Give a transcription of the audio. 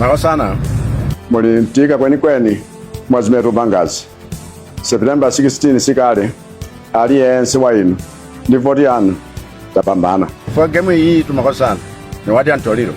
Makosana muli mtika kwenikweni mwa zimene tupangazi. September 16 sikale, aliyense wa inu ndi voti yanu, tapambana. For game iyi tumakosana ni wadi antoliro.